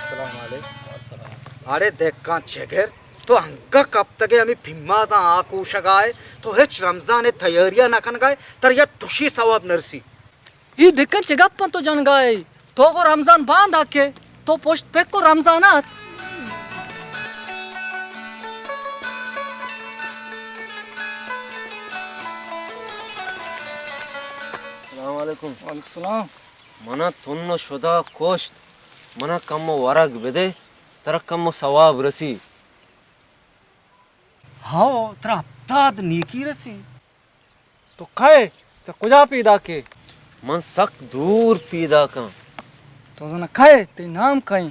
السلام علیکم۔ اڑے دھکان چگر، تو انگہ کپتگے ہمے پیمازاں آ کوشگائے، تو ہچ رمضان ءِ تیاریاں نہ کنگائے، ترا یک تشی ثواب نرسی۔ اے دھکان چہ گپاں تو جنگائے؟ تو گو رمضان باندا کے، تو پشت پک کو رمضان ات۔ السلام علیکم۔ وعلیکم السلام۔ منا تن و شدا کشت، منا کمو ورگ بدے، ترا کمو ثواب رسی۔ ہاو، ترا ہپتاد نیکی رسی۔ تو کئے؟ ترا کجا پیداکے؟ من سک دور پیداکاں۔ تو زانا کئے؟ تئی نام کئے؟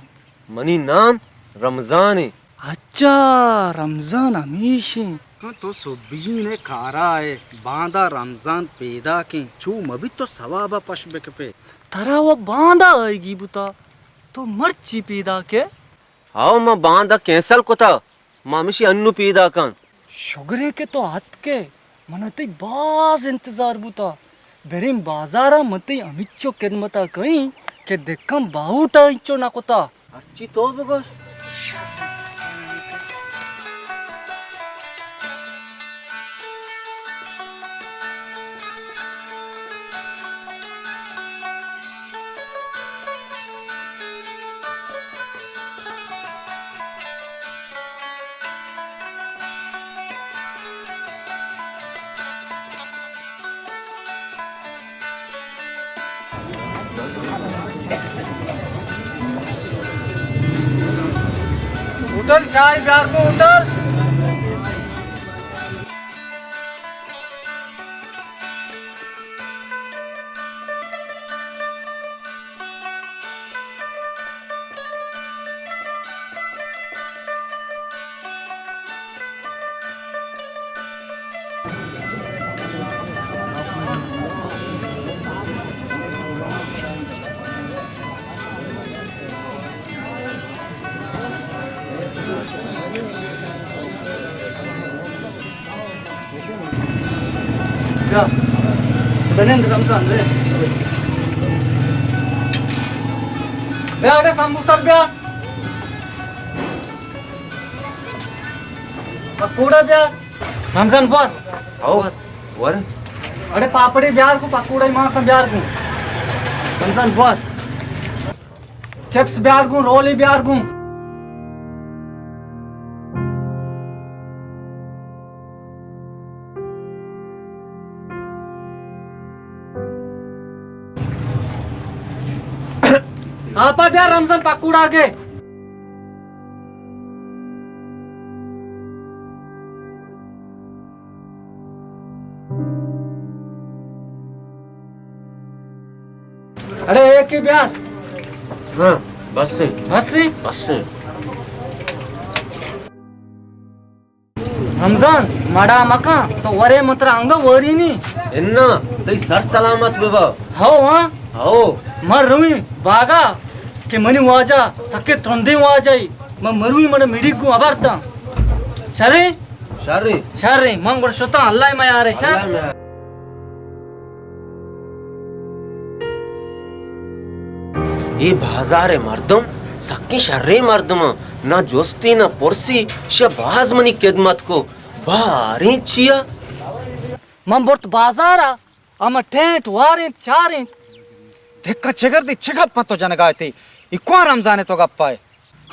منی نام رمضان ایں۔ اچھا، رمضان ہمیش ایں۔ کن تو سبین ءِ کارا ئے، باندا رمضان پیداکیں، چو مبیت تو ثوابا پش بکپے۔ ترا و باندا آئیگی بوتا، تو مرچی پیداکے؟ ہاو، ما باندا کینسل کتا، ما ہمشی انو پیداکاں۔ شگرے کہ تو اتکے، منا تئی باز انتظار بوتا۔ بریں بازارا من تئی ہمینچو خدمتا کئیں کہ دھکان باہوٹا انچو نہ کتا۔ ہرچی تو بگوش۔ ہوٹل چائے بیار کو ہوٹل۔ بیا۔ بنند کم کن رے۔ بیا، اڑے سموسہ بیا۔ پکوڑا بیا۔ رمضان بور۔ او، ور۔ اڑے پاپڑی بیار کو، پکوڑا ما کم بیار کو۔ رمضان بور۔ چپس بیار گوں، رولی بیار گوں۔ آپا بیار رمضان پکوڑا کے۔ اڑے ایک ہی بیار۔ ہاں، بس سے۔ بس سے؟ بس سے۔ رمضان، مڑا مکن، تو ورے من ترا انگا ورینی۔ انا، تئی سر سلامت ببا۔ ہو، ہاں؟ ہو۔ من رویں باگا کہ منی واجہ سکے ترندیں واجہ ای۔ من مرویں، من میڑی گوں ابر داں۔ شریں؟ شریں۔ شریں۔ من گڑ شتاں، اللہ میارے، شر۔ اللہ میارے۔ اے بازار ءِ مردم سکیں شریں مردماں، نہ جستی نہ پرسی، شہ باز منی خدمت کو۔ باریں چیا؟ من برت بازار ءَ، ہما ٹینٹ وارینت، چارینت۔ دھکا چگردی، چہ گپاں تو جنگا ئے؟ اے کواں رمضان ءِ تو گپا ئے؟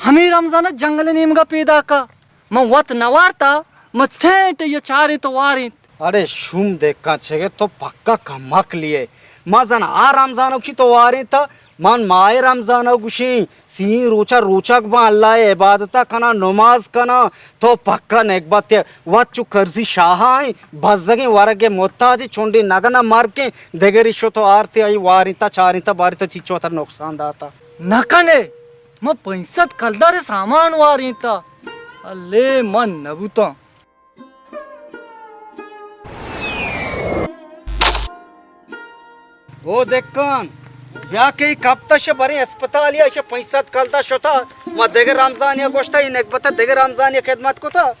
ہمے رمضان ءَ جنگل ءِ نیمگا پیداکا۔ من وت نہ وارتا، من سینٹ یا چاریں تو واریں۔ اڑے شوم دھکان چگے، تو پکا کمکلی ئے۔ ما زن آ رمضان ءَ گوشی تو واریں تا، من ماہ رمضان ءَ گوشیں، سی روچا روچگ باں، اللہ ءِ عبادتا کناں، نماز کناں، تو پکا نگبت ئے۔ وت چو کرزی شاہا ایں، بزگیں ورگ ءِ محتاج ایں، چنڈے نگنا مرگیں، دگری شو تو آرتے آئی واریں تا، چاریں تا، باریں تا، چیچو تر نقصان داتا۔ نہ کنے، من پنچ سد کلدار ءِ سامان وارینتا۔ الے من نہ بوتاں۔ او دکان، بیا کہ اے کپتش بریں اسپتالیا، اش پنچ سد کلدار شتا۔ ما دگہ رمضانیا گوشتا، اے نگبتا دگہ رمضانیا خدمت کتا۔